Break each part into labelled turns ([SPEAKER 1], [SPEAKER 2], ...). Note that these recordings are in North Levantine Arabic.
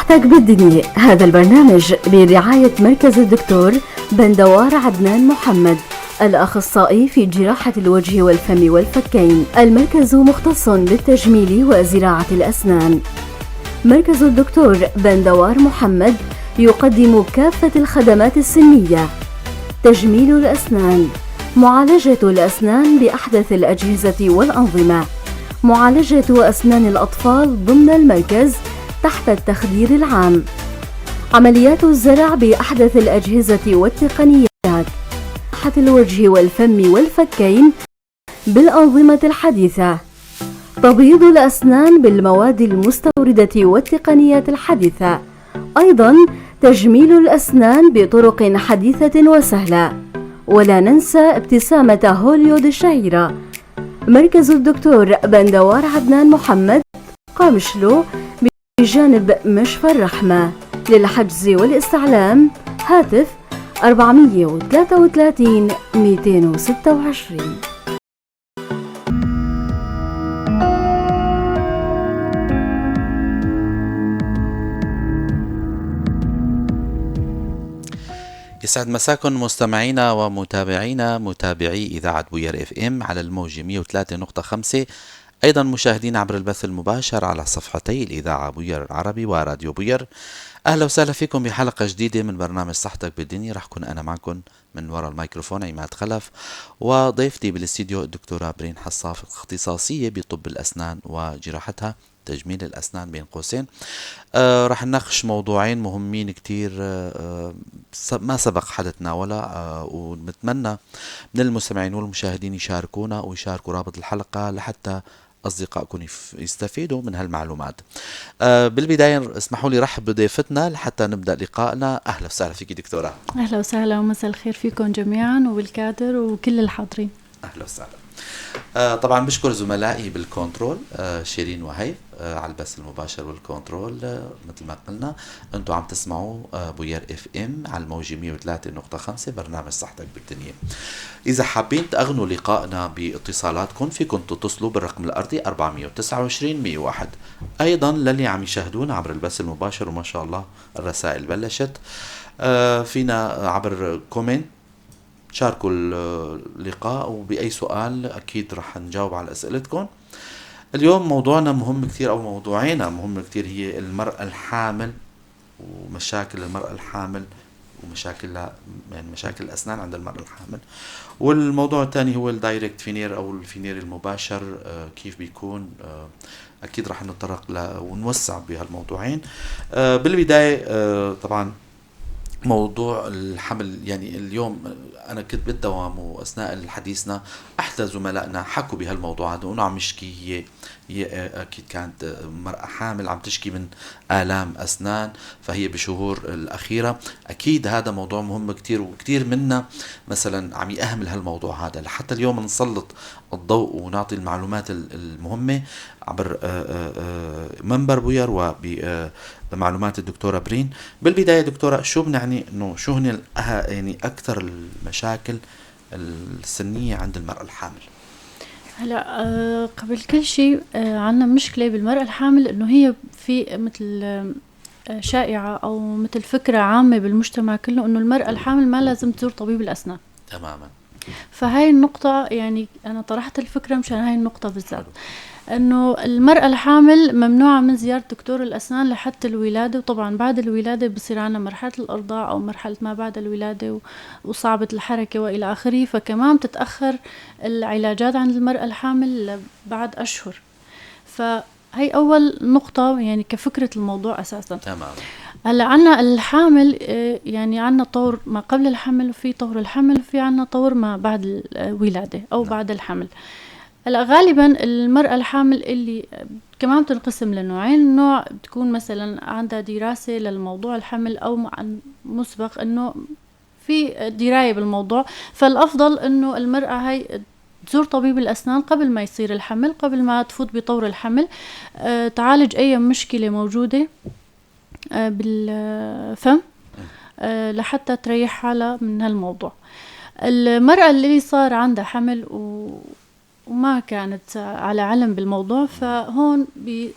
[SPEAKER 1] صحتك بالدنيا. هذا البرنامج برعاية مركز الدكتور بندوار عدنان محمد، الأخصائي في جراحة الوجه والفم والفكين. المركز مختص بالتجميل وزراعة الأسنان. مركز الدكتور بندوار محمد يقدم كافة الخدمات السنية: تجميل الأسنان، معالجة الأسنان بأحدث الأجهزة والأنظمة، معالجة أسنان الأطفال ضمن المركز تحت التخدير العام، عمليات الزرع بأحدث الأجهزة والتقنيات، جراحة الوجه والفم والفكين بالأنظمة الحديثة، تبييض الأسنان بالمواد المستوردة والتقنيات الحديثة، أيضا تجميل الأسنان بطرق حديثة وسهلة، ولا ننسى ابتسامة هوليود الشهيرة. مركز الدكتور بندوار عدنان محمد، قامشلو، بجانب مشفى الرحمة. للحجز والاستعلام هاتف 433 226.
[SPEAKER 2] يسعد مساكم مستمعينا ومتابعينا، متابعي إذاعة بوير اف ام على الموجة 103.5، أيضا مشاهدينا عبر البث المباشر على صفحتي الإذاعة بوير العربي وراديو بوير. أهلا وسهلا فيكم بحلقة جديدة من برنامج صحتك بالدنيا. رح كون أنا معكم من وراء الميكروفون عماد خلف، وضيفتي بالاستديو الدكتورة برين حصاف، اختصاصية بطب الأسنان وجراحتها، تجميل الأسنان بين قوسين. رح نناقش موضوعين مهمين كتير، ما سبق حدا تناولها، ونتمنى من المستمعين والمشاهدين يشاركونا ويشاركوا رابط الحلقة لحتى أصدقائكم يستفيدوا من هالمعلومات. بالبداية اسمحوا لي رحب بضيفتنا لحتى نبدأ لقائنا. أهلا وسهلا فيك دكتورة.
[SPEAKER 3] أهلا وسهلا ومساء الخير فيكم جميعا وبالكادر وكل الحاضرين.
[SPEAKER 2] أهلا وسهلا. طبعا بشكر زملائي بال control، شيرين وهيف، على البث المباشر وال control. مثل ما قلنا انتم عم تسمعوا بوير اف ام على الموجة 103.5 برنامج صحتك بالدنيا. اذا حابين تأغنوا لقائنا باتصالاتكم فيكم تتصلوا بالرقم الارضي 429 101. ايضا للي عم يشاهدونا عبر البث المباشر وما شاء الله الرسائل بلشت، فينا عبر comment شاركوا اللقاء وبأي سؤال أكيد رح نجاوب على أسئلتكم. اليوم موضوعنا مهم كتير، أو موضوعينا مهم كتير، هي المرأة الحامل ومشاكل المرأة الحامل ومشاكل، يعني مشاكل الأسنان عند المرأة الحامل. والموضوع الثاني هو ال direct veneer أو الفينير المباشر، كيف بيكون. أكيد رح نتطرق ونوسع بهالموضوعين. بالبداية طبعا موضوع الحمل، يعني اليوم أنا كنت بالدوام وأثناء حديثنا أحدى زملائنا حكوا بهالموضوع هذا، وأنه عم يشكي، هي أكيد كانت مرأة حامل عم تشكي من آلام أسنان، فهي بشهور الأخيرة. أكيد هذا موضوع مهم كتير، وكتير منا مثلا عم يأهمل هالموضوع هذا. لحتى اليوم نسلط الضوء ونعطي المعلومات المهمة عبر منبر بوير وبمعلومات الدكتورة برين. بالبداية دكتورة، شو بنعني إنه شو هن يعني أكثر المشاكل السنية عند المرأة الحامل؟
[SPEAKER 3] هلا قبل كل شيء عندنا مشكلة بالمرأة الحامل، إنه هي في مثل شائعة أو مثل فكرة عامة بالمجتمع كله إنه المرأة الحامل ما لازم تزور طبيب الأسنان.
[SPEAKER 2] تماما.
[SPEAKER 3] فهاي النقطة، يعني أنا طرحت الفكرة مشان هاي النقطة بالذات، إنه المرأة الحامل ممنوعة من زيارة دكتور الأسنان لحتى الولادة. وطبعا بعد الولادة بصير عنا مرحلة الإرضاع أو مرحلة ما بعد الولادة وصعبة الحركة وإلى آخره، فكمان بتتأخر العلاجات عند المرأة الحامل بعد أشهر. فهي أول نقطة يعني كفكرة الموضوع أساسا.
[SPEAKER 2] تمام.
[SPEAKER 3] هلا عنا الحامل، يعني عنا طور ما قبل الحمل، وفي طور الحمل، وفي عنا طور ما بعد الولادة أو بعد الحمل. هلا غالبا المرأة الحامل اللي كمان بتنقسم لنوعين، نوع بتكون مثلا عندها دراسة للموضوع الحمل أو مسبق إنه في دراية بالموضوع، فالأفضل إنه المرأة هاي تزور طبيب الأسنان قبل ما يصير الحمل، قبل ما تفوت بطور الحمل، تعالج أي مشكلة موجودة بالفم لحتى تريح حالها من هالموضوع. المرأة اللي صار عندها حمل وما كانت على علم بالموضوع، فهون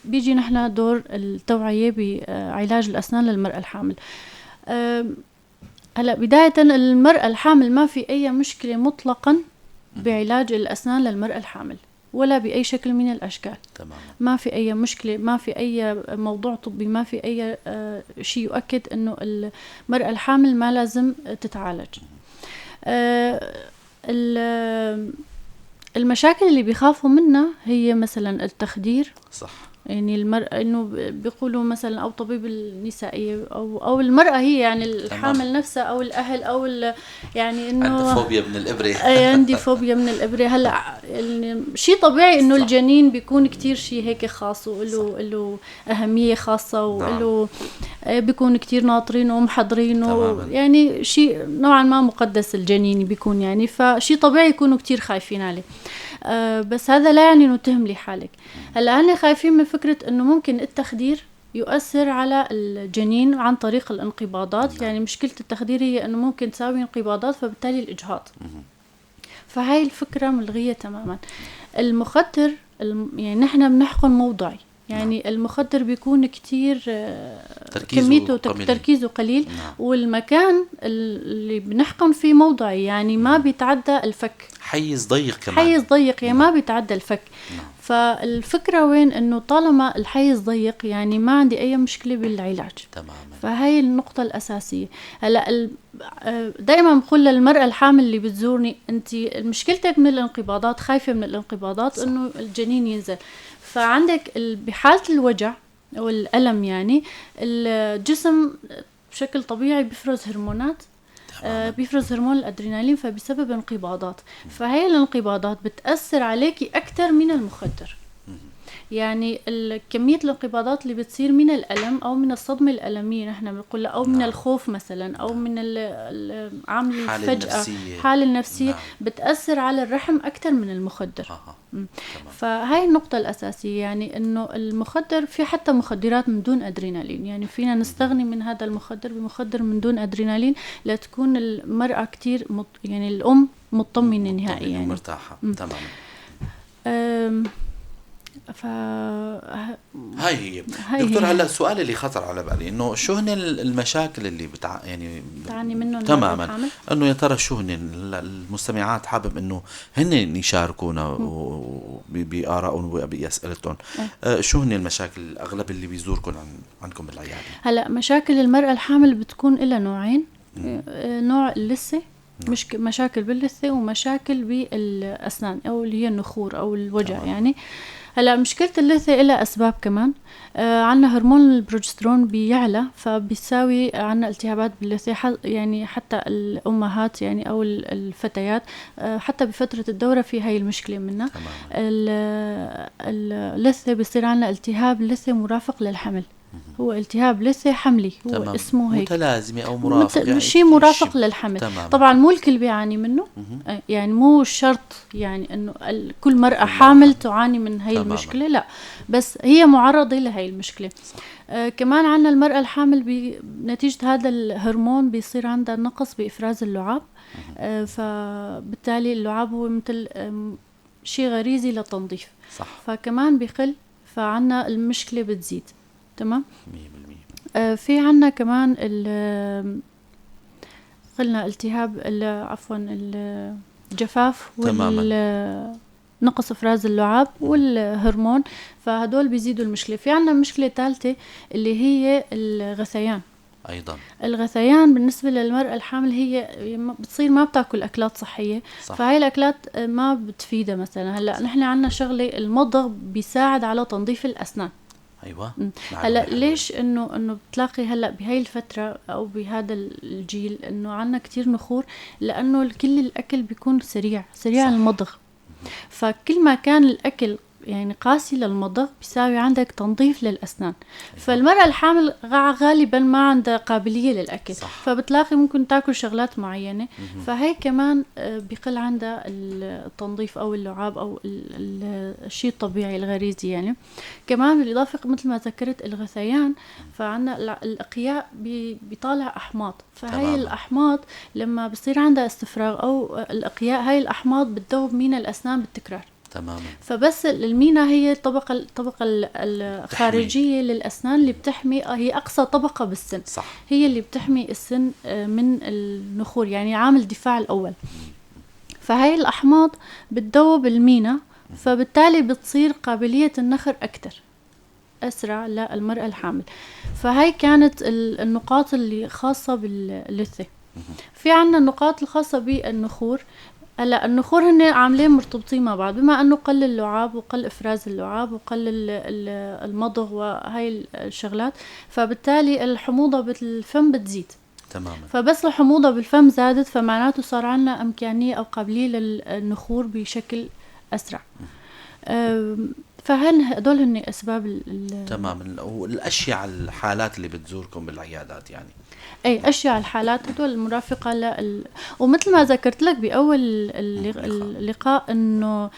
[SPEAKER 3] بيجي نحن دور التوعية بعلاج الأسنان للمرأة الحامل. هلا بداية المرأة الحامل ما في أي مشكلة مطلقا بعلاج الأسنان للمرأة الحامل ولا بأي شكل من الأشكال.
[SPEAKER 2] تماما.
[SPEAKER 3] ما في أي مشكلة، ما في أي موضوع طبي، ما في أي شيء يؤكد إنه المرأة الحامل ما لازم تتعالج. المشاكل اللي بيخافوا منها هي مثلا التخدير.
[SPEAKER 2] صح.
[SPEAKER 3] يعني المرأة إنه بيقولوا مثلا أو طبيب النسائية أو المرأة هي يعني الحامل نفسها أو الأهل أو يعني إنه
[SPEAKER 2] عندها فوبيا من الإبرة.
[SPEAKER 3] إيه، عندي فوبيا من الإبرة. هلا يعني شيء طبيعي إنه الجنين بيكون كتير شيء هيك خاص وله له أهمية خاصة وله بيكون كتير ناطرينه ومحضرينه، يعني شيء نوعا ما مقدس الجنين بيكون يعني، فشيء طبيعي يكونوا كتير خايفين عليه. بس هذا لا يعني انه تهملي حالك. هلا هن خايفين من فكرة انه ممكن التخدير يؤثر على الجنين عن طريق الانقباضات. يعني مشكلة التخدير هي انه ممكن تساوي انقباضات فبالتالي الاجهاض. فهاي الفكرة ملغية تماما. المخدر يعني نحن بنحقن موضعي، يعني المخدر بيكون كتير كميته تركيزه قليل. والمكان اللي بنحقن فيه موضعي يعني ما بيتعدى الفك،
[SPEAKER 2] حيز ضيق كمان،
[SPEAKER 3] حيز ضيق يعني ما بيتعدى الفك. فالفكرة وين انه طالما الحيز ضيق يعني ما عندي اي مشكلة بالعلاج.
[SPEAKER 2] تماما.
[SPEAKER 3] فهي النقطة الأساسية. هلا دائما بقول للمرأة الحامل اللي بتزورني انت مشكلتك من الانقباضات، خايفة من الانقباضات انه الجنين ينزل، فعندك بحالة الوجع أو الألم يعني الجسم بشكل طبيعي بيفرز هرمونات، بيفرز هرمون الأدرينالين، فبسبب انقباضات. فهي الانقباضات بتأثر عليكي أكثر من المخدر. يعني كمية الانقباضات اللي بتصير من الألم أو من الصدمة الألمية نحن بنقول، أو من الخوف مثلا، أو من عامل الفجأة، الحالة النفسية بتأثر على الرحم أكثر من المخدر. فهاي النقطة الأساسية، يعني إنه المخدر في حتى مخدرات من دون أدرينالين، يعني فينا نستغني من هذا المخدر بمخدر من دون أدرينالين لتكون المرأة كتير يعني الأم مطمنة نهائيا يعني
[SPEAKER 2] مرتاحة. تماما. هاي هي دكتور. هلا السؤال اللي خطر على بالي انه شو هن المشاكل اللي يعني
[SPEAKER 3] بتعاني منه
[SPEAKER 2] تماما، انه يا ترى شو هن المستمعات حابب انه هن يشاركونا بآرائهم وبأسئلتهم. شو هن المشاكل الاغلب اللي بيزوركم عندكم بالعيادة؟
[SPEAKER 3] هلا مشاكل المرأة الحامل بتكون لها نوعين. نوع اللثة، مشاكل باللثة ومشاكل بالأسنان أو اللي هي النخور أو الوجع. يعني هلا مشكلة اللثة لها أسباب كمان. عنا هرمون البروجسترون بيعلى فبيساوي عنا التهابات باللثة، يعني حتى الأمهات يعني أو الفتيات حتى بفترة الدورة في هاي المشكلة منها. اللثة بيصير عنا التهاب لثة مرافق للحمل، هو التهاب لثة حملي، هو تمام. اسمه هيك
[SPEAKER 2] متلازمة أو مرافق، يعني
[SPEAKER 3] شيء مرافق للحمل. تمام. طبعا مو الكل بيعاني منه، يعني مو شرط يعني انه كل مرأة حامل تعاني من هاي المشكلة، لا، بس هي معرضة لهي المشكلة. كمان عندنا المرأة الحامل بنتيجة هذا الهرمون بيصير عندها نقص بإفراز اللعاب، فبالتالي اللعاب هو مثل شيء غريزي للتنظيف.
[SPEAKER 2] صح.
[SPEAKER 3] فكمان بيقل، فعنا المشكلة بتزيد. تمام.
[SPEAKER 2] 100%.
[SPEAKER 3] في عنا كمان قلنا التهاب عفوا الجفاف والنقص افراز اللعاب والهرمون، فهدول بيزيدوا المشكلة. في عنا مشكلة ثالثة اللي هي الغثيان.
[SPEAKER 2] ايضا
[SPEAKER 3] الغثيان بالنسبة للمراة الحامل هي بتصير ما بتاكل اكلات صحية. صح. فهي الاكلات ما بتفيدها مثلا. هلا نحن عنا شغله المضغ بيساعد على تنظيف الاسنان.
[SPEAKER 2] ايوه.
[SPEAKER 3] هلا ليش انه بتلاقي هلا بهاي الفترة او بهذا الجيل انه عنا كتير نخور؟ لانه كل الاكل بيكون سريع سريع المضغ، فكل ما كان الاكل يعني قاسي للمضغ بيساوي عندك تنظيف للأسنان. فالمرأة الحامل غالبا ما عندها قابلية للأكل.
[SPEAKER 2] صح.
[SPEAKER 3] فبتلاقي ممكن تاكل شغلات معينة، فهي كمان بيقل عندها التنظيف أو اللعاب أو الشيء الطبيعي الغريزي يعني. كمان بالإضافة مثل ما ذكرت الغثيان، فعنا الإقياء بيطالع أحماض، فهي تمام. الأحماض لما بصير عندها استفراغ أو الإقياء، هاي الأحماض بتذوب من الأسنان بالتكرار.
[SPEAKER 2] تماما.
[SPEAKER 3] فبس المينا هي الطبقة الخارجية للأسنان اللي بتحمي، هي أقصى طبقة بالسن.
[SPEAKER 2] صح.
[SPEAKER 3] هي اللي بتحمي السن من النخور، يعني عامل الدفاع الأول. فهي الأحماض بتذوب المينا، فبالتالي بتصير قابلية النخر أكثر، أسرع للمرأة الحامل. فهي كانت النقاط اللي خاصة باللثة. في عنا النقاط الخاصة بالنخور. هلا النخور هن عاملين مرتبطين مع بعض، بما انه قل اللعاب وقل افراز اللعاب وقل المضغ وهي الشغلات، فبالتالي الحموضة بالفم بتزيد.
[SPEAKER 2] تماما.
[SPEAKER 3] فبس الحموضة بالفم زادت، فمعناته صار عنا إمكانية أو قابلية للنخور بشكل أسرع. فهن هدول هن أسباب
[SPEAKER 2] تماما. والأشيع الحالات اللي بتزوركم بالعيادات يعني.
[SPEAKER 3] أي أشيع الحالات هدول المرافقة ومثل ما ذكرت لك بأول اللقاء إنه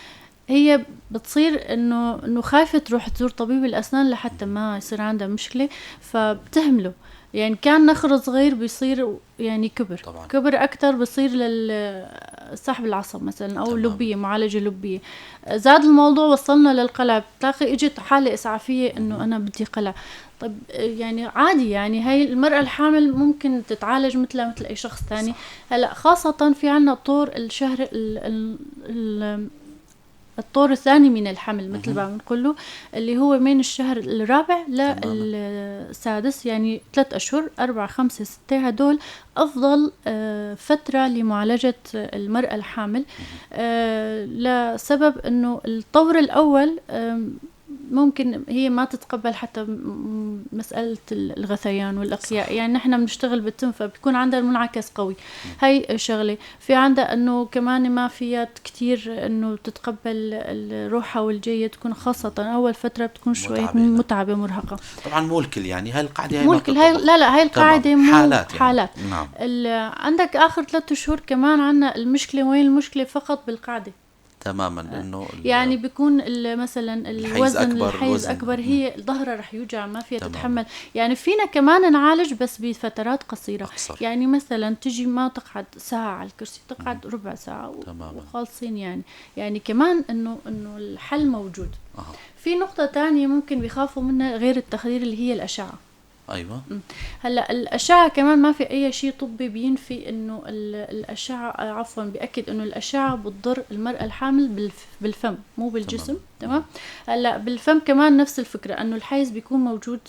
[SPEAKER 3] هي بتصير إنه خايفة تروح تزور طبيب الأسنان لحتى ما يصير عندها مشكلة، فبتهمله. يعني كان نخر صغير بيصير يعني كبر.
[SPEAKER 2] طبعا.
[SPEAKER 3] كبر أكتر بصير للسحب العصب مثلا أو لبية، معالجة لبية. زاد الموضوع وصلنا للقلع، بتلاقي اجت حالة إسعافية إنه أنا بدي قلع. طب يعني عادي، يعني هاي المرأة الحامل ممكن تتعالج مثلها مثل أي شخص تاني. هلا خاصة في عنا طور الشهر الطور الثاني من الحمل مثل ما بنقوله، اللي هو من الشهر الرابع للسادس، يعني 3 أشهر، 4 5 6، هدول أفضل فترة لمعالجة المرأة الحامل، لسبب إنه الطور الأول ممكن هي ما تتقبل حتى مسألة الغثيان والأقياء. يعني نحن بنشتغل بالتم فبيكون عندها المنعكس قوي. هاي شغلة. في عندها أنه كمان ما فيها كتير أنه تتقبل الروحة والجاية، تكون خاصة أول فترة بتكون شوي متعبة مرهقة.
[SPEAKER 2] طبعا مو الكل يعني هاي القاعدة، هاي
[SPEAKER 3] مو الكل، هاي لا لا هاي القاعدة مو
[SPEAKER 2] حالات, يعني.
[SPEAKER 3] حالات.
[SPEAKER 2] نعم.
[SPEAKER 3] عندك آخر 3 شهور كمان عندنا المشكلة. وين المشكلة؟ فقط بالقاعدة.
[SPEAKER 2] تماما، لانه
[SPEAKER 3] يعني بيكون مثلا الوزن الحيز اكبر، هي ظهرها رح يوجع، ما فيها تتحمل. يعني فينا كمان نعالج بس بفترات قصيرة.
[SPEAKER 2] أقصر.
[SPEAKER 3] يعني مثلا تجي ما تقعد ساعة على الكرسي، تقعد ربع ساعة وخالصين. يعني كمان انه الحل موجود. في نقطة تانية ممكن بيخافوا منها غير التخدير اللي هي الاشعة.
[SPEAKER 2] ايوه.
[SPEAKER 3] هلا الاشعة كمان ما في اي شيء طبي بينفي انه الاشعة، عفوا بياكد انه الاشعة بتضر المراة الحامل بالفم مو بالجسم. تمام. هلا بالفم كمان نفس الفكرة، انه الحيز بيكون موجود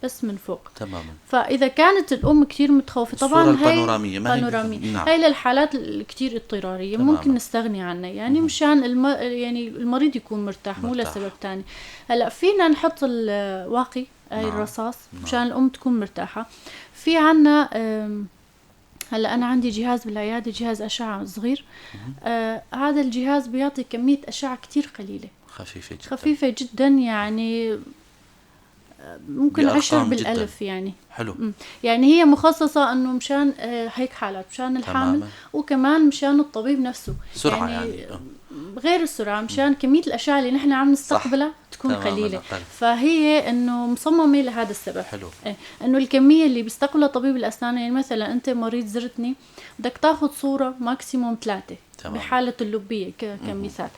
[SPEAKER 3] بس من فوق.
[SPEAKER 2] تماما.
[SPEAKER 3] فاذا كانت الام كثير متخوفه، طبعا
[SPEAKER 2] هي البانوراميه، ما
[SPEAKER 3] هي
[SPEAKER 2] نعم.
[SPEAKER 3] هي للحالات الكثير اضطراريه. تماما. ممكن نستغني عنها يعني مشان يعني المريض يكون مرتاح، مو لسبب ثاني. هلا فينا نحط الواقي، هاي الرصاص، مشان الأم تكون مرتاحة. في عنا هلا أنا عندي جهاز بالعيادة، جهاز أشعة صغير. هذا الجهاز بيعطي كمية أشعة كتير قليلة،
[SPEAKER 2] خفيفة جدا،
[SPEAKER 3] خفيفة جدا، يعني ممكن 10 بالألف يعني.
[SPEAKER 2] حلو.
[SPEAKER 3] يعني هي مخصصة إنه مشان هيك حالات، مشان الحامل.
[SPEAKER 2] تماما.
[SPEAKER 3] وكمان مشان الطبيب نفسه.
[SPEAKER 2] سرعة يعني
[SPEAKER 3] غير السرعة، مشان كمية الأشعة اللي نحن عم نستقبلها تكون قليلة. فهي إنه مصممة لهذا السبب.
[SPEAKER 2] حلو.
[SPEAKER 3] إنه الكمية اللي بيستقبلها طبيب الأسنان، يعني مثلا أنت مريض زرتني بدك تاخذ صورة ماكسيموم 3 بحالة اللبية كمثال.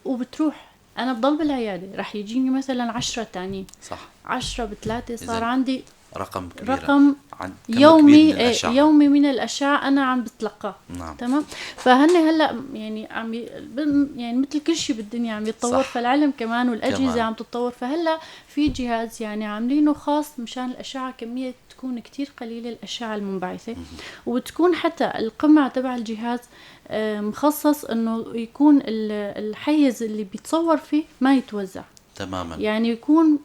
[SPEAKER 3] وبتروح، أنا بضل بالعيادة رح يجيني مثلا 10 تانيين.
[SPEAKER 2] صح.
[SPEAKER 3] 10 ب3 صار عندي
[SPEAKER 2] رقم كبير،
[SPEAKER 3] رقم يومي من يومي من الأشعة أنا عم بتلقاه.
[SPEAKER 2] نعم.
[SPEAKER 3] تمام. فهن هلا يعني عم يعني مثل كل شيء بالدنيا عم يتطور.
[SPEAKER 2] صح.
[SPEAKER 3] فالعلم كمان والأجهزة عم تتطور. فهلا في جهاز يعني عاملينه خاص مشان الأشعة كمية تكون كتير قليلة، الأشعة المنبعثة، وتكون حتى القمع تبع الجهاز مخصص إنه يكون الحيز اللي بيتصور فيه ما يتوزع.
[SPEAKER 2] تماما.
[SPEAKER 3] يعني يكون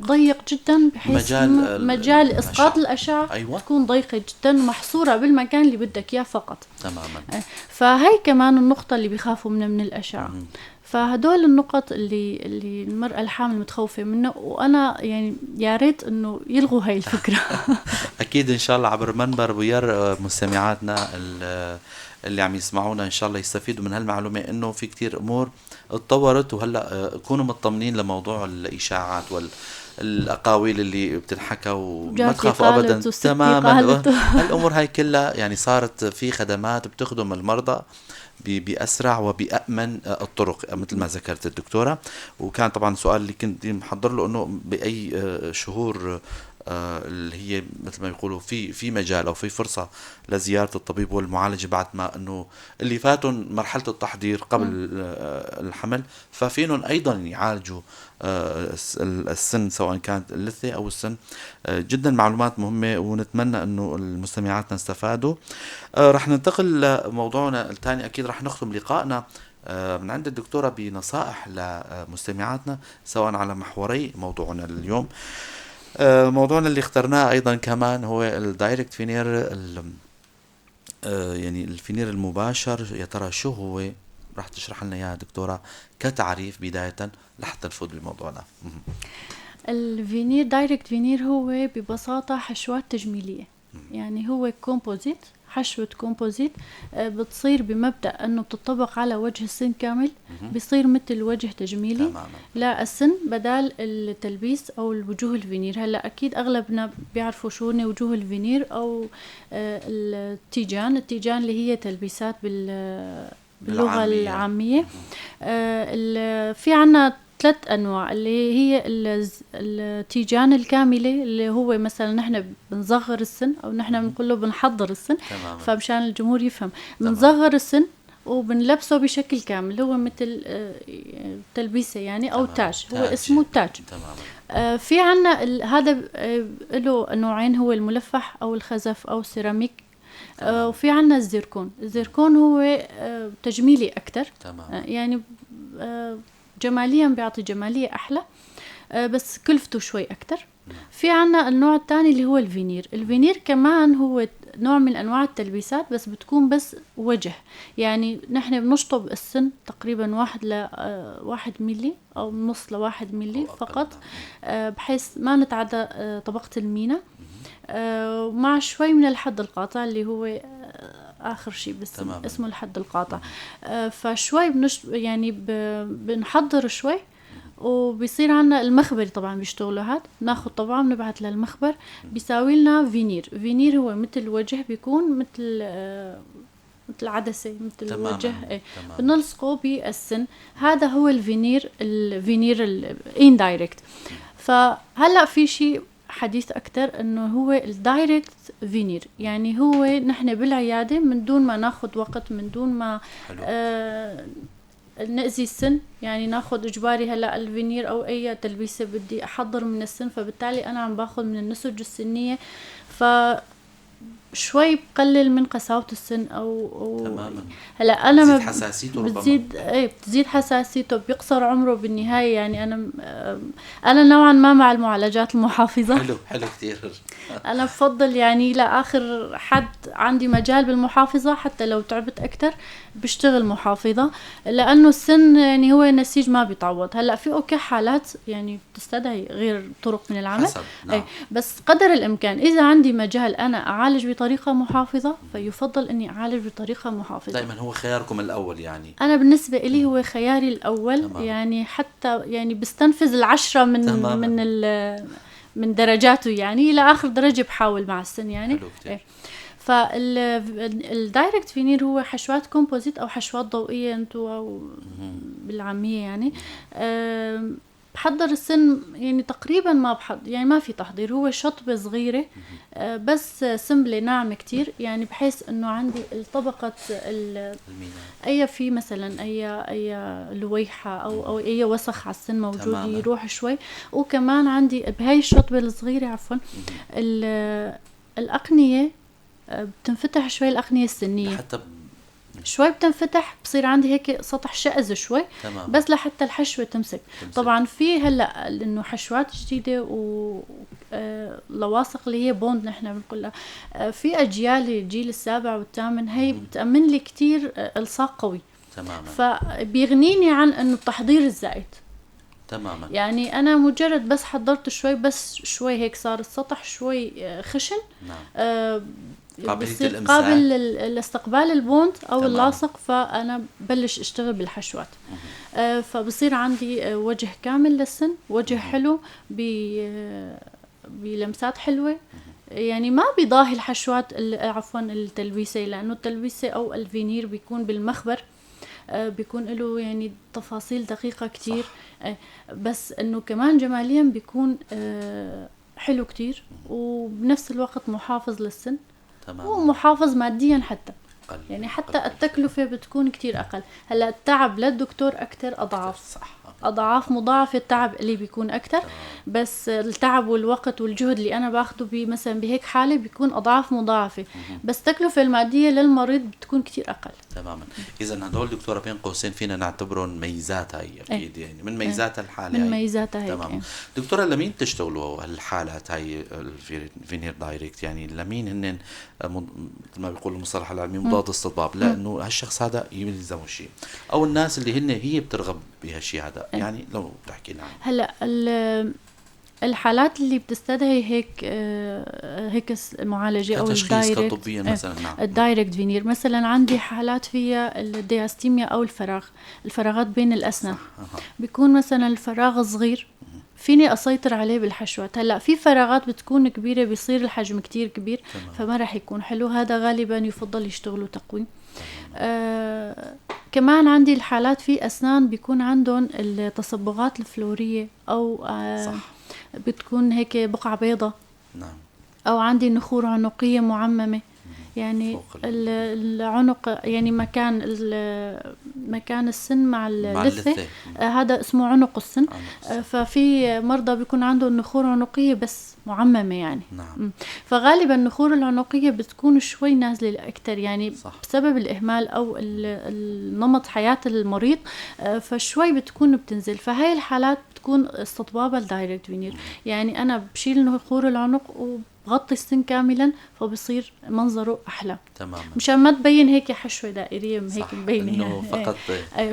[SPEAKER 3] ضيق جدا، بحيث مجال اسقاط الاشعة.
[SPEAKER 2] أيوة.
[SPEAKER 3] تكون ضيقه جدا ومحصوره بالمكان اللي بدك اياه فقط.
[SPEAKER 2] تماما.
[SPEAKER 3] فهي كمان النقطة اللي بيخافوا منها من الاشعة. فهدول النقط اللي المرأة الحامل متخوفة منه، وأنا يعني يا ريت إنه يلغوا هاي الفكرة.
[SPEAKER 2] أكيد إن شاء الله عبر منبر بوير مستمعاتنا اللي عم يسمعونا إن شاء الله يستفيدوا من هالمعلومة، إنه في كتير أمور اتطورت، وهلأ كونوا مطمنين لموضوع الإشاعات والأقاويل اللي بتنحكى، وما تخافوا أبدا. تماما. هالأمور هاي كلها يعني صارت في خدمات بتخدم المرضى باسرع وبامن الطرق مثل ما ذكرت الدكتوره. وكان طبعا السؤال اللي كنت محضر له انه باي شهور اللي هي مثل ما بيقولوا في مجال او في فرصة لزيارة الطبيب والمعالجه، بعد ما انه اللي فاتهم مرحلة التحضير قبل الحمل، ففينهم ايضا يعالجوا السن سواء كانت اللثة او السن. جدا معلومات مهمه، ونتمنى انه المستمعات استفادوا. رح ننتقل لموضوعنا الثاني، اكيد رح نختم لقائنا من عند الدكتورة بنصائح لمستمعاتنا سواء على محوري موضوعنا اليوم. موضوعنا اللي اخترناه ايضا كمان هو ال direct veneer، يعني الفينير المباشر. يا ترى شو هو؟ راح تشرح لنا اياها دكتورة كتعريف بداية لحتى نفوت بموضوعنا.
[SPEAKER 3] ال veneer، direct veneer، هو ببساطة حشوات تجميليه، يعني هو composite، حشوة composite بتصير بمبدأ أنه بتطبق على وجه السن كامل، بيصير مثل وجه تجميلي للسن بدال التلبيس أو الوجوه الفينير. هلا أكيد أغلبنا بيعرفوا شو هن وجوه الفينير أو التيجان، التيجان اللي هي تلبيسات باللغة العامية. في عنا ثلاث انواع، اللي هي التيجان الكاملة، اللي هو مثلا نحن بنصغر السن او نحن بنقول له بنحضر السن. فمشان الجمهور يفهم، بنصغر السن وبنلبسه بشكل كامل، هو مثل تلبيسه يعني او تاج، هو اسمه تاج. في عنا هذا له نوعين، هو الملفح او الخزف او السيراميك. وفي عنا الزيركون. الزيركون هو تجميلي اكثر. يعني جماليا بيعطي جمالية أحلى، بس كلفته شوي أكتر. في عنا النوع الثاني اللي هو ال veneer. ال veneer كمان هو نوع من أنواع التلبيسات، بس بتكون بس وجه، يعني نحن بنشطب السن تقريبا 1 ل 1 ملي أو نص ل1 ملي فقط، بحيث ما نتعدى طبقة المينا، مع شوي من الحد القاطع اللي هو اخر شيء بس اسمه الحد القاطع. فشوي يعني بنحضر شوي وبيصير عنا المخبري طبعا بيشتغلوا هاد، بناخذ طبعا بنبعث للمخبر بيساوي لنا veneer. veneer هو مثل وجه، بيكون مثل عدسة، مثل وجه، ايه، بنلصقه بالسن. هذا هو ال veneer، ال veneer ال indirect. فهلا في شيء حديث أكثر إنه هو ال direct veneer، يعني هو نحن بالعيادة من دون ما ناخذ وقت، من دون ما نأذي السن، يعني ناخذ اجباري هلا الفينير او اي تلبيسه بدي احضر من السن، فبالتالي انا عم باخذ من النسج السنيه، ف شوي بقلل من قساوة السن او هلا انا
[SPEAKER 2] بتزيد حساسيته
[SPEAKER 3] ربما. بتزيد، ايه، بتزيد حساسيته، بيقصر عمره بالنهاية. يعني انا نوعا ما مع المعالجات المحافظة.
[SPEAKER 2] حلو، حلو كثير.
[SPEAKER 3] انا بفضل يعني لاخر حد عندي مجال بالمحافظة، حتى لو تعبت اكثر بشتغل محافظة، لانه السن يعني هو نسيج ما بيتعوض. هلا في okay حالات يعني بتستدعي غير طرق من العمل.
[SPEAKER 2] حسب. نعم.
[SPEAKER 3] ايه، بس قدر الامكان اذا عندي مجال انا اعالج بطريقة محافظة فيفضل اني اعالج بطريقة محافظه.
[SPEAKER 2] دائما هو خياركم الاول يعني.
[SPEAKER 3] انا بالنسبة لي هو خياري الاول. يعني حتى يعني بستنفذ ال10 من درجاته، يعني الى اخر درجه بحاول مع السن يعني.
[SPEAKER 2] حلو كتير.
[SPEAKER 3] إيه. فال direct veneer هو حشوات composite او حشوات ضوئية انتو او بالعامية يعني. بحضر السن يعني تقريبا ما بحضر، يعني ما في تحضير، هو شطبة صغيرة بس سمبلة ناعمة كتير، يعني بحيث انه عندي الطبقة
[SPEAKER 2] المينا.
[SPEAKER 3] اي في مثلا اي لويحة او اي وسخ على السن موجود يروح شوي. وكمان عندي بهاي الشطبة الصغيرة، عفوا، الأقنية بتنفتح شوي، الأقنية السنية.
[SPEAKER 2] حتى
[SPEAKER 3] شوي بتنفتح، بصير عندي هيك سطح شأز شوي. بس لحتى الحشوة تمسك.
[SPEAKER 2] تمسك.
[SPEAKER 3] طبعا في هلا انه حشوات جديدة و لواصق اللي هي bond نحن بنقول لها، في اجيال الجيل السابع والثامن، هي بتامن لي كثير الصاق قوي. فبيغنيني عن انه التحضير الزائد. يعني انا مجرد بس حضرت شوي، بس شوي هيك صار السطح شوي خشن.
[SPEAKER 2] قابلية
[SPEAKER 3] بصير
[SPEAKER 2] الإمساك.
[SPEAKER 3] قابل لاستقبال ال bond او اللاصق، فانا بلش اشتغل بالحشوات، فبصير عندي وجه كامل للسن، وجه حلو بلمسات حلوه. يعني ما بيضاهي الحشوات، عفوا التلبيسه، لانه التلبيسه او الفينير بيكون بالمخبر، بيكون له يعني تفاصيل دقيقة كتير. بس انه كمان جماليا بيكون حلو كتير، وبنفس الوقت محافظ للسن. ومحافظ ماديا حتى.
[SPEAKER 2] أقل.
[SPEAKER 3] يعني حتى
[SPEAKER 2] أقل.
[SPEAKER 3] التكلفة بتكون كتير أقل. هلا التعب للدكتور أكتر أضعاف. أضعاف مضاعفة التعب اللي بيكون أكتر. بس التعب والوقت والجهد اللي أنا باخده مثلا بهيك حالة بيكون أضعاف مضاعفة. بس التكلفة المادية للمريض بتكون كتير أقل.
[SPEAKER 2] تماما. إذا هدول دكتورة بين قوسين فينا نعتبرهم ميزات هاي أكيد. يعني من ميزات الحالة
[SPEAKER 3] من
[SPEAKER 2] هاي.
[SPEAKER 3] ميزاتها هيك.
[SPEAKER 2] تمام. دكتورة، لمين تشتغلوا هالحالات هاي ال veneer direct؟ يعني لمين هن مثل ما بيقولوا المصطلح العلمي مضاد استطباب، لأنه هالشخص هذا يلزمه شيء، أو الناس اللي هن هي بترغب بهالشيء هذا. يعني لو بتحكي لنا عنه.
[SPEAKER 3] هلا الحالات اللي بتستدعي هيك المعالجة أو
[SPEAKER 2] كتشخيص،
[SPEAKER 3] ال direct،
[SPEAKER 2] كطبيا مثلاً، نعم.
[SPEAKER 3] ال direct veneer. مثلاً عندي حالات فيها ال diastema أو الفراغات بين الأسنان. بيكون مثلاً الفراغ صغير، فيني أسيطر عليه بالحشوات. هلا في فراغات بتكون كبيرة، بيصير الحجم كتير كبير. فما رح يكون حلو. هذا غالباً يفضل يشتغلوا تقويم. كمان عندي الحالات في أسنان بيكون عندهم التصبغات الفلورية أو، بتكون هيك بقعة بيضة. أو عندي نخور عنقية معممة. يعني
[SPEAKER 2] فوق
[SPEAKER 3] العنق، يعني مكان السن مع
[SPEAKER 2] مع
[SPEAKER 3] اللثة.
[SPEAKER 2] اللثة.
[SPEAKER 3] هذا اسمه عنق السن.
[SPEAKER 2] عنق السن.
[SPEAKER 3] ففي مرضى بيكون عندهم نخور عنقية بس معممة يعني. فغالبا النخور العنقية بتكون شوي نازلة أكتر، يعني بسبب الإهمال أو النمط حياة المريض، فشوي بتكون بتنزل. فهاي الحالات بتكون استطبابها ال direct veneer. يعني أنا بشيل نخور العنق وبغطي السن كاملا، فبصير منظره أحلى. مشان ما تبين هيك حشوة دائرية هيك مبينة.
[SPEAKER 2] إنه فقط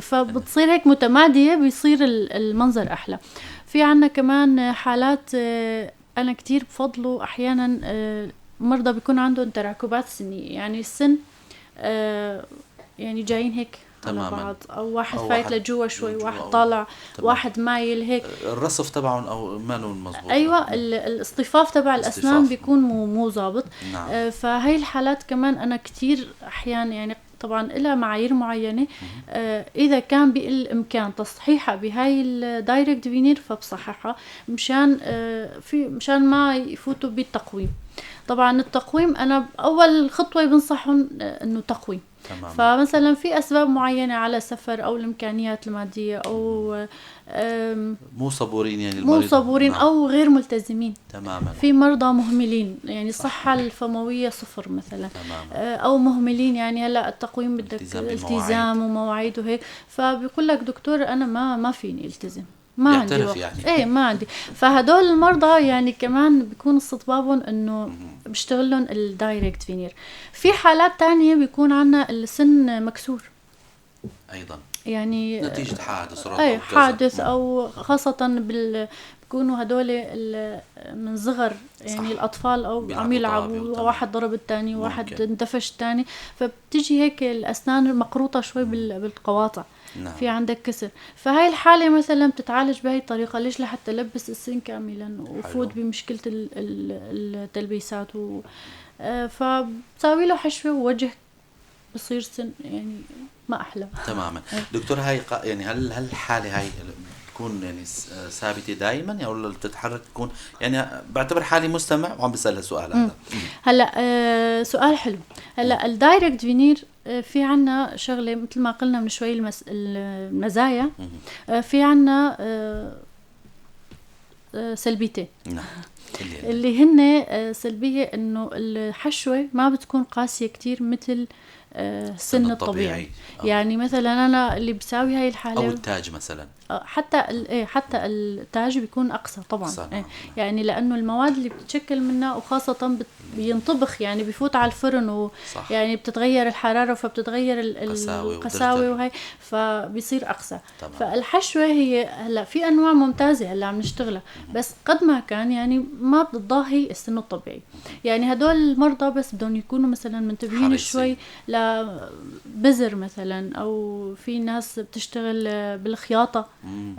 [SPEAKER 3] فبتصير هيك متمادية، بيصير المنظر أحلى. في عنا كمان حالات، أنا كتير بفضله أحيانا، مرضى بيكون عندهم تراكبات سنية، يعني السن، يعني جايين هيك على بعض، أو واحد
[SPEAKER 2] أو
[SPEAKER 3] فايت
[SPEAKER 2] واحد
[SPEAKER 3] لجوا شوي،
[SPEAKER 2] لجوا
[SPEAKER 3] واحد
[SPEAKER 2] أو
[SPEAKER 3] طالع، واحد مايل هيك.
[SPEAKER 2] الرصف تبعهم أو ما لهم مزبوط.
[SPEAKER 3] أيوة، الاصطفاف تبع الأسنان
[SPEAKER 2] الاصطفاف.
[SPEAKER 3] بيكون مو ظابط. فهي الحالات كمان أنا كتير أحيانا، يعني طبعا إلها معايير معينة، إذا كان بالإمكان تصحيحها بهاي ال direct veneer فبصححها، مشان ما يفوتوا بالتقويم. طبعا التقويم أنا أول خطوة بنصحهم، إنه تقويم. فمثلا في أسباب معينة على سفر أو الإمكانيات المادية أو،
[SPEAKER 2] مو صبورين يعني
[SPEAKER 3] مو
[SPEAKER 2] المريض.
[SPEAKER 3] صبورين أو غير ملتزمين. في مرضى مهملين، يعني الصحة الفموية صفر مثلا. أو مهملين، يعني هلا التقويم بدك
[SPEAKER 2] التزام بمواعيد.
[SPEAKER 3] التزام ومواعيد وهيك، فبيقول لك دكتور أنا ما فيني التزم، ما عندي
[SPEAKER 2] يعترف
[SPEAKER 3] وقت.
[SPEAKER 2] يعني.
[SPEAKER 3] إيه، ما عندي. فهدول المرضى يعني كمان بيكون استطبابهم إنه بيشتغل لهم ال direct veneer. في حالات تانية بيكون عنا السن مكسور.
[SPEAKER 2] أيضا.
[SPEAKER 3] يعني
[SPEAKER 2] نتيجة حادث رضا
[SPEAKER 3] إيه،
[SPEAKER 2] أو كذا.
[SPEAKER 3] حادث أو خاصة بيكونوا هدول من صغر، يعني الأطفال أو
[SPEAKER 2] بيلعبوا
[SPEAKER 3] عم يلعبوا،
[SPEAKER 2] طابة وتمام.
[SPEAKER 3] واحد ضرب الثاني، واحد اندفش الثاني، فبتجي هيك الأسنان مقروطة شوي بالقواطع. في عندك كسر. فهاي الحالة مثلا بتتعالج بهاي الطريقة. ليش؟ لحتى لبس السن كاملا وفوت بمشكلة التلبيسات فبتساوي له حشوة ووجه بصير سن يعني ما أحلى.
[SPEAKER 2] دكتور، هاي يعني هل الحالة هاي بتكون يعني ثابتة دايماً يعني ولا بتتحرك؟ تكون يعني بعتبر حالي مستمع وعم بسأل السؤال هذا.
[SPEAKER 3] هلا، سؤال حلو. هلا ال direct veneer، في عنا شغلة مثل ما قلنا من شوي المزايا. في عنا، سلبيتين.
[SPEAKER 2] اللي هن.
[SPEAKER 3] اللي هن، سلبية إنه الحشوة ما بتكون قاسية كتير مثل، السن
[SPEAKER 2] السن
[SPEAKER 3] الطبيعي.
[SPEAKER 2] الطبيعي.
[SPEAKER 3] يعني مثلاً أنا اللي بساوي هاي الحالة
[SPEAKER 2] أو التاج مثلاً.
[SPEAKER 3] حتى التاج بيكون أقصى طبعاً.
[SPEAKER 2] نعم.
[SPEAKER 3] يعني لأنه المواد اللي بتتشكل منها وخاصة بينطبخ، يعني بيفوت على الفرن يعني بتتغير الحرارة فبتتغير
[SPEAKER 2] قساوة
[SPEAKER 3] القساوة
[SPEAKER 2] وترتب.
[SPEAKER 3] وهي، فبيصير أقصى. فالحشوة هي هلا في أنواع ممتازة هلا عم نشتغلها، بس قد ما كان يعني ما بتضاهي السن الطبيعي. يعني هدول المرضى بس بدهم يكونوا مثلاً منتبهين
[SPEAKER 2] حريصين.
[SPEAKER 3] شوي لبزر مثلاً، أو في ناس بتشتغل بالخياطة،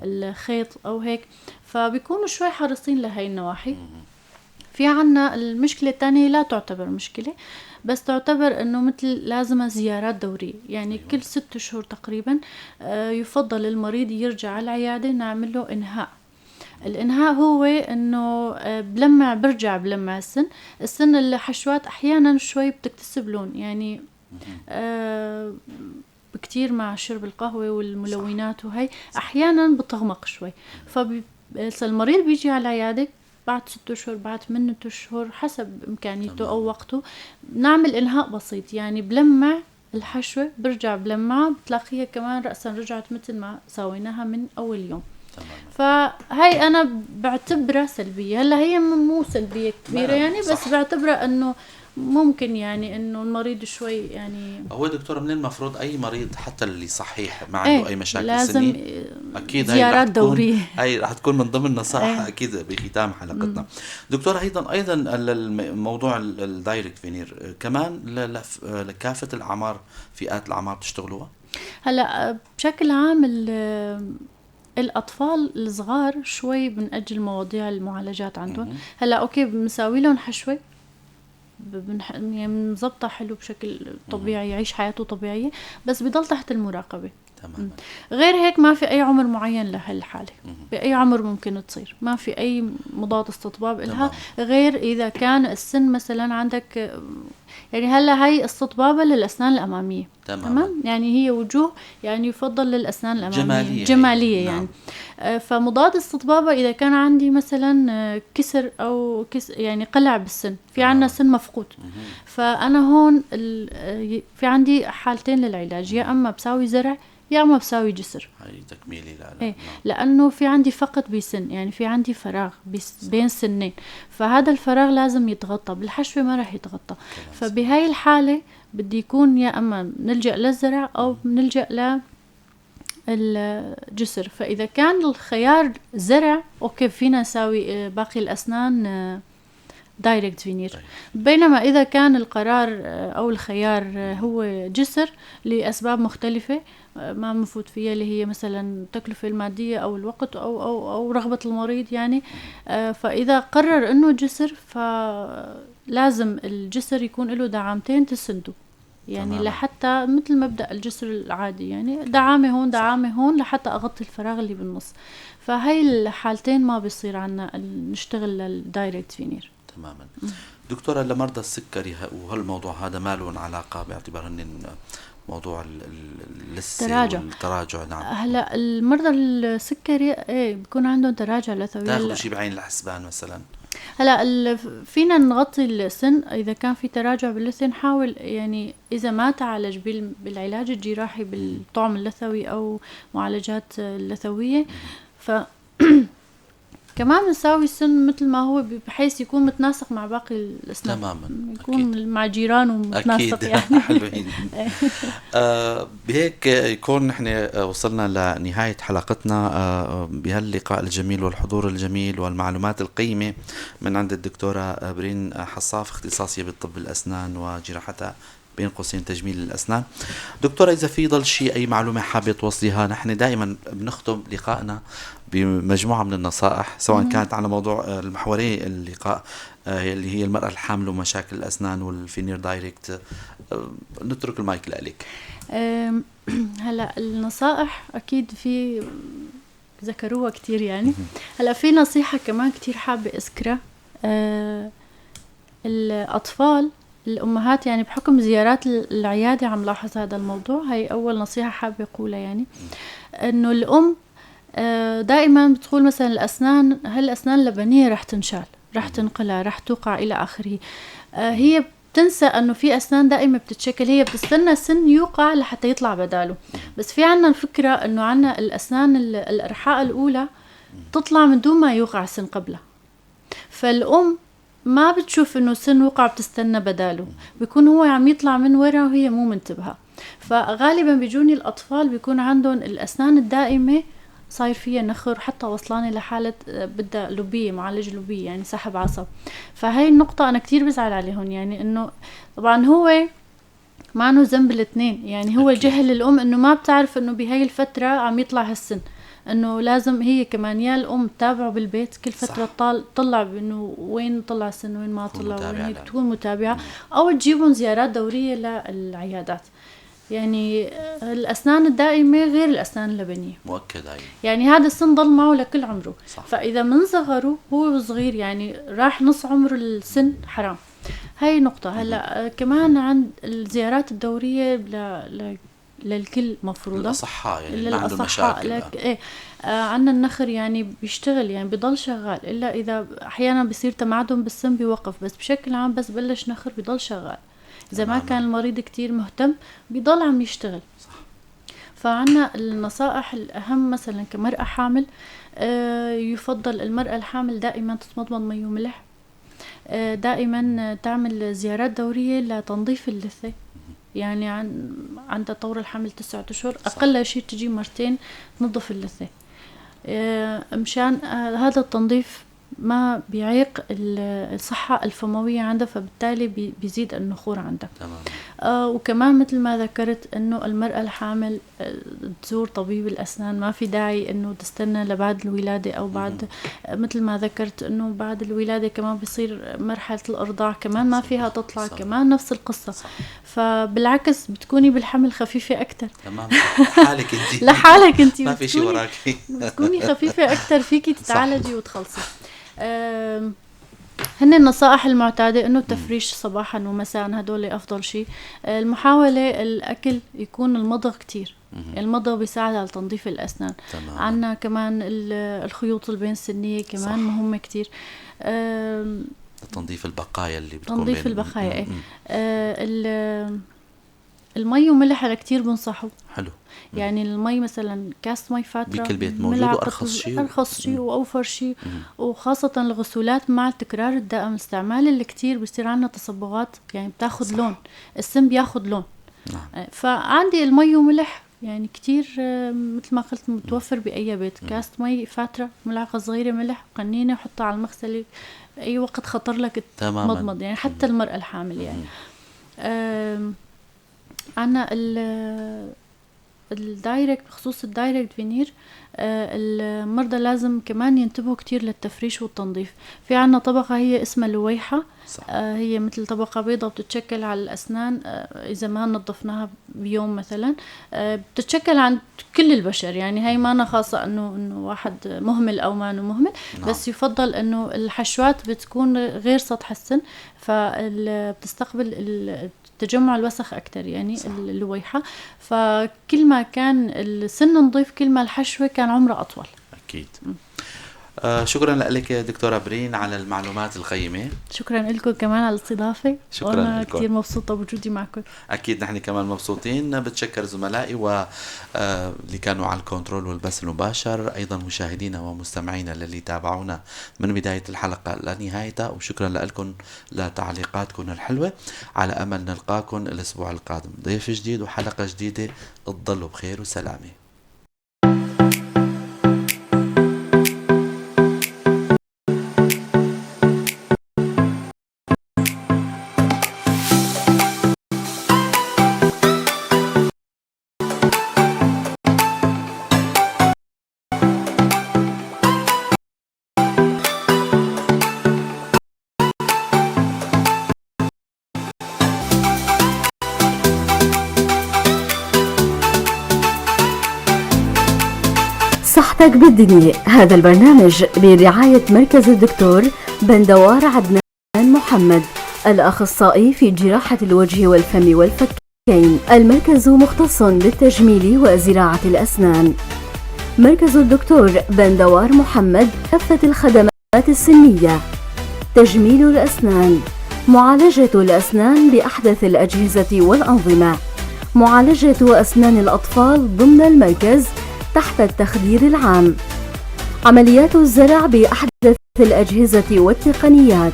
[SPEAKER 3] الخيط أو هيك، فبيكونوا شوي حريصين لهي النواحي. في عنا المشكلة الثانية لا تعتبر مشكلة، بس تعتبر انه مثل لازم زيارات دورية، يعني كل 6 اشهر تقريبا يفضل المريض يرجع على العيادة نعمل له انهاء. الانهاء هو انه بلمع، برجع بلمع السن. السن الحشوات احيانا شوي بتكتسب لون، يعني كتير مع شرب القهوة والملونات وهي احيانا بتغمق شوي. فالمريض بيجي على العيادة بعد 6 اشهر، بعد 8 اشهر، حسب امكانيته او وقته، نعمل انهاء بسيط، يعني بلمع الحشوة، برجع بلمعها، بتلاقيها كمان رأسا رجعت مثل ما سويناها من أول يوم. فهي أنا بعتبرها سلبية. هلا هي مو سلبية كبيرة يعني، بس بعتبرها إنه ممكن يعني إنه المريض شوي يعني.
[SPEAKER 2] هو دكتور من المفروض أي مريض حتى اللي صحيح ما عنده أي مشاكل
[SPEAKER 3] لازم
[SPEAKER 2] سنية، أكيد
[SPEAKER 3] زيارات دورية.
[SPEAKER 2] هي رح تكون من ضمن النصائح أكيد بختام حلقتنا. دكتور أيضا الموضوع ال direct veneer كمان لكافة الأعمار، فئات الأعمار بتشتغلوها؟
[SPEAKER 3] هلا بشكل عام الأطفال الصغار شوي بنأجل مواضيع المعالجات عندهم. هلا okay بنساوي لهم حشوة، يعني بنظبطها حلو بشكل طبيعي، يعيش حياته طبيعية، بس بضل تحت المراقبة. غير هيك ما في أي عمر معين لهالحالة، بأي عمر ممكن تصير، ما في أي مضاد استطباب إلها، غير إذا كان السن مثلا عندك، يعني هلا هاي استطبابة للأسنان الأمامية. تمام؟ يعني هي وجوه، يعني يفضل للأسنان الأمامية، جمالية يعني. فمضاد استطبابة إذا كان عندي مثلا كسر أو يعني قلع بالسن، في عنا سن مفقود، فأنا هون في عندي حالتين للعلاج، يا أما بساوي زرع يا أما بساوي جسر.
[SPEAKER 2] هاي تكميلي لا.
[SPEAKER 3] إيه. لأنه في عندي فقد بسن، يعني في عندي فراغ بين سنين، فهذا الفراغ لازم يتغطى بالحشوة، ما راح يتغطى. فبهاي الحالة بدي يكون يا أما نلجأ للزرع أو نلجأ للجسر. فإذا كان الخيار زرع okay فينا نساوي باقي الأسنان direct veneer. بينما إذا كان القرار أو الخيار هو جسر لأسباب مختلفة ما بنفوت فيها، اللي هي مثلا التكلفة المادية أو الوقت أو أو أو رغبة المريض يعني، فإذا قرر إنه جسر فلازم الجسر يكون له دعامتين تسنده، يعني لحتى مثل مبدأ الجسر العادي، يعني دعامة هون دعامة هون لحتى أغطي الفراغ اللي بالنص. فهي الحالتين ما بيصير عنا نشتغل لل direct veneer.
[SPEAKER 2] تماما. دكتورة، لمرضى السكري وهالموضوع هذا ما لهم علاقة باعتبار هن موضوع اللثة والتراجع؟ نعم.
[SPEAKER 3] هلا المرضى السكري ايه بيكون عندهم تراجع لثوي.
[SPEAKER 2] تاخذوا شيء بعين الحسبان مثلا؟
[SPEAKER 3] هلا فينا نغطي السن اذا كان في تراجع باللثه، نحاول يعني اذا ما تعالج بالعلاج الجراحي بالطعم اللثوي او معالجات اللثويه، ف كمان بنساوي السن مثل ما هو بحيث يكون متناسق مع باقي الاسنان.
[SPEAKER 2] تماما،
[SPEAKER 3] يكون أكيد. مع جيرانه متناسق. أكيد. يعني
[SPEAKER 2] حلوين. بهيك يكون نحن وصلنا لنهاية حلقتنا بهاللقاء الجميل والحضور الجميل والمعلومات القيمة من عند الدكتورة برين حصاف، اختصاصية بالطب الأسنان وجراحتها بين قوسين تجميل الأسنان. دكتورة، إذا في ضل شيء أي معلومة حابة توصليها، نحن دائما بنختم لقائنا بمجموعة من النصائح، سواء كانت على موضوع المحوري اللقاء اللي هي المرأة الحامل ومشاكل الأسنان وال veneer direct. نترك المايك لك.
[SPEAKER 3] هلا النصائح أكيد في ذكروها كتير يعني. هلا في نصيحة كمان كتير حابة أذكرها، الأطفال الأمهات يعني بحكم زيارات العيادة عم لاحظ هذا الموضوع. هاي أول نصيحة حابة أقولها، يعني إنه الأم دائما بتقول مثلا الأسنان، هالأسنان اللبنية رح تنشال، رح تنقلع، رح توقع إلى آخره. هي بتنسى أنه في أسنان دائما بتتشكل، هي بتستنى سن يوقع لحتى يطلع بداله. بس في عنا الفكرة أنه عنا الأسنان الأرحاء الأولى تطلع من دون ما يوقع سن قبلها، فالأم ما بتشوف انه سن وقع بتستنى بداله، بيكون هو عم يطلع من ورا وهي مو منتبهة. فغالبا بيجوني الاطفال بيكون عندهم الاسنان الدائمة صاير فيها نخر، حتى وصلانة لحالة بدها لبية، معالج لبية يعني سحب عصب. فهي النقطة أنا كتير بزعل عليهم، يعني إنه طبعا هو ما عنه ذنب الاثنين، يعني هو جهل الأم إنه ما بتعرف إنه بهاي الفترة عم يطلع هالسن. انه لازم هي كمان يا الام تتابعه بالبيت كل فترة تطلع انه وين طلع سن وين ما طلع وين هيك، تكون متابعه، او تجيبهم زيارات دورية للعيادات. يعني الاسنان الدائمة غير الاسنان اللبنيه،
[SPEAKER 2] مؤكد هي.
[SPEAKER 3] يعني هذا السن ضل معه لكل عمره. صح. فاذا من صغره هو صغير يعني راح نص عمر السن، حرام. هاي نقطة. هلا كمان عند الزيارات الدورية للكل مفروضة،
[SPEAKER 2] للأصحاء يعني ما عندهم مشاكل.
[SPEAKER 3] ايه عندنا النخر يعني بيشتغل، يعني بضل شغال، الا اذا احيانا بصير تمعدن بالسن بيوقف، بس بشكل عام بس بلش نخر بضل شغال. اذا ما كان المريض كتير مهتم بضل عم يشتغل.
[SPEAKER 2] صح.
[SPEAKER 3] فعنا النصائح الاهم مثلا كمرأة حامل، يفضل المرأة الحامل دائما تتمضمض مي وملح، دائما تعمل زيارات دورية لتنظيف اللثة. يعني عند طور الحمل 9 أشهر أقل شيء تجي مرتين تنظف اللثة، مشان هذا التنظيف ما بيعيق الصحة الفموية عندها، فبالتالي بيزيد النخور عندها.
[SPEAKER 2] تمام.
[SPEAKER 3] وكمان مثل ما ذكرت انه المرأة الحامل تزور طبيب الأسنان، ما في داعي انه تستنى لبعد الولادة او بعد. مثل ما ذكرت انه بعد الولادة كمان بيصير مرحلة الإرضاع كمان ما فيها تطلع. صح. كمان نفس القصة.
[SPEAKER 2] صح.
[SPEAKER 3] فبالعكس بتكوني بالحمل خفيفة أكثر.
[SPEAKER 2] تمام، لحالك انت.
[SPEAKER 3] لحالك انت،
[SPEAKER 2] ما في شيء وراكي.
[SPEAKER 3] بتكوني خفيفة أكثر، فيكي تتعالجي وتخلصي. هن النصائح المعتادة انه التفريش صباحا ومساء، هدول افضل شيء. المحاولة الاكل يكون المضغ كتير، المضغ بيساعد على تنظيف الاسنان. عنا كمان الخيوط البين سنية كمان. صح. مهمة كتير.
[SPEAKER 2] تنظيف البقايا اللي بتكون
[SPEAKER 3] تنظيف البقايا. ايه. المي وملح انا كتير بنصحه.
[SPEAKER 2] حلو.
[SPEAKER 3] يعني المي مثلا كاس مي فاترة
[SPEAKER 2] بكل بيت موجود، وارخص شيء،
[SPEAKER 3] ارخص شيء واوفر شيء. وخاصة الغسولات مع التكرار الدائم استعمال الكتير بصير عندنا تصبغات، يعني بتاخذ. صح. لون السن بياخذ لون.
[SPEAKER 2] نعم.
[SPEAKER 3] فعندي المي وملح يعني كتير مثل ما قلت متوفر بأي بيت. كاس مي فاترة، ملعقة صغيرة ملح، قنينة، وحطها على المغسلة أي وقت خطر لك تمضمض، يعني حتى المرأة الحامل يعني. عنا ال direct، بخصوص ال direct veneer، المرضى لازم كمان ينتبهوا كتير للتفريش والتنظيف. في عنا طبقة هي اسمها لويحة.
[SPEAKER 2] صح.
[SPEAKER 3] هي مثل طبقة بيضاء بتتشكل على الأسنان، إذا ما نظفناها بيوم مثلا، بتتشكل عند كل البشر، يعني هي ما خاصة إنه واحد مهمل أو ما مهمل.
[SPEAKER 2] نعم.
[SPEAKER 3] بس يفضل إنه الحشوات بتكون غير سطح السن، فبتستقبل تجمع الوسخ أكتر، يعني.
[SPEAKER 2] صح.
[SPEAKER 3] اللويحة. فكل ما كان السن نظيف كل ما الحشوة كان عمرها أطول.
[SPEAKER 2] أكيد. شكرا لك دكتورة برين على المعلومات القيمة.
[SPEAKER 3] شكرا لكم كمان على الاستضافة.
[SPEAKER 2] شكرا
[SPEAKER 3] وأنا
[SPEAKER 2] لكم.
[SPEAKER 3] كثير مبسوطة بوجودي معكم.
[SPEAKER 2] أكيد نحن كمان مبسوطين. بتشكر زملائي و اللي كانوا على الكنترول والبث المباشر، أيضا مشاهدينا ومستمعينا للي تابعونا من بداية الحلقة لنهايتها، وشكرا لكم لتعليقاتكم الحلوة. على أمل نلقاكم الأسبوع القادم ضيف جديد وحلقة جديدة. تضلوا بخير وسلامة.
[SPEAKER 1] صحتك بالدنيا، هذا البرنامج برعاية مركز الدكتور بندوار عدنان محمد، الأخصائي في جراحة الوجه والفم والفكين. المركز مختص بالتجميل وزراعة الأسنان. مركز الدكتور بندوار محمد، كافة الخدمات السنية، تجميل الأسنان، معالجة الأسنان بأحدث الأجهزة والأنظمة، معالجة أسنان الأطفال ضمن المركز تحت التخدير العام، عمليات الزرع بأحدث الأجهزة والتقنيات،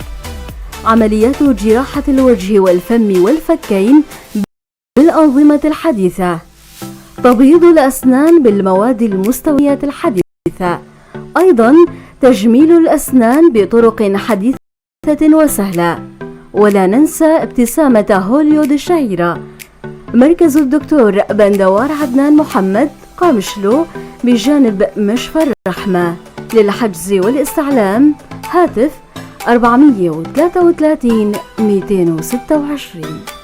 [SPEAKER 1] عمليات جراحة الوجه والفم والفكين بالأنظمة الحديثة، تبييض الأسنان بالمواد المستوية الحديثة، أيضا تجميل الأسنان بطرق حديثة وسهلة، ولا ننسى ابتسامة هوليود الشهيرة. مركز الدكتور بندوار عدنان محمد. قامشلو، بجانب مشفى الرحمة. للحجز والاستعلام هاتف 433 226.